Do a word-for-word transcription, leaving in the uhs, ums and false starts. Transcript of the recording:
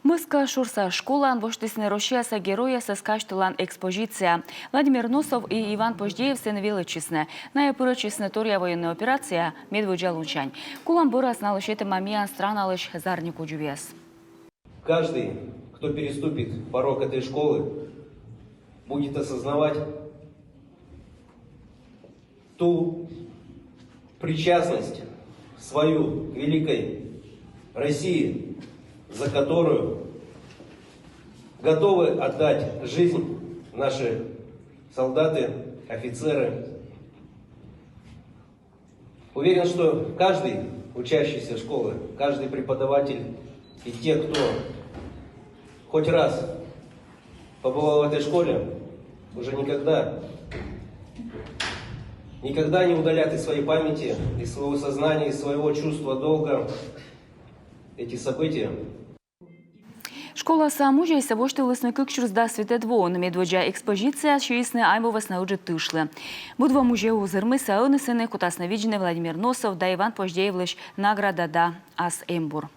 Мӧскашурса школаын восьтісны Россияса Геройясӧс казьтылан экспозиция. Владимир Носов и Иван Поздеев сэні велӧдчисны. Найӧ пырӧдчисны торъя военнӧй операцияӧ медводдза лунсянь. Колам бӧрас налы сетӧма миян страналысь зарни кодзувъяс. Каждый, кто переступит порог этой школы, будет осознавать ту причастность свою к великой России, за которую готовы отдать жизнь наши солдаты, офицеры. Уверен, что каждый учащийся школы, каждый преподаватель и те, кто хоть раз побывал в этой школе, уже никогда, никогда не удалят из своей памяти, из своего сознания, из своего чувства долга эти события. Школаса музейсӧ восьтывлісны кык сюрс дас витӧд воын. Медводдза экспозицияӧс сиисны Айму вӧсна Ыджыд тышлы. Быд во музей узырмис, а ӧні сэні кутасны видзны Владимир Носов да Иван Поздеевлысь награда да ас эмбур.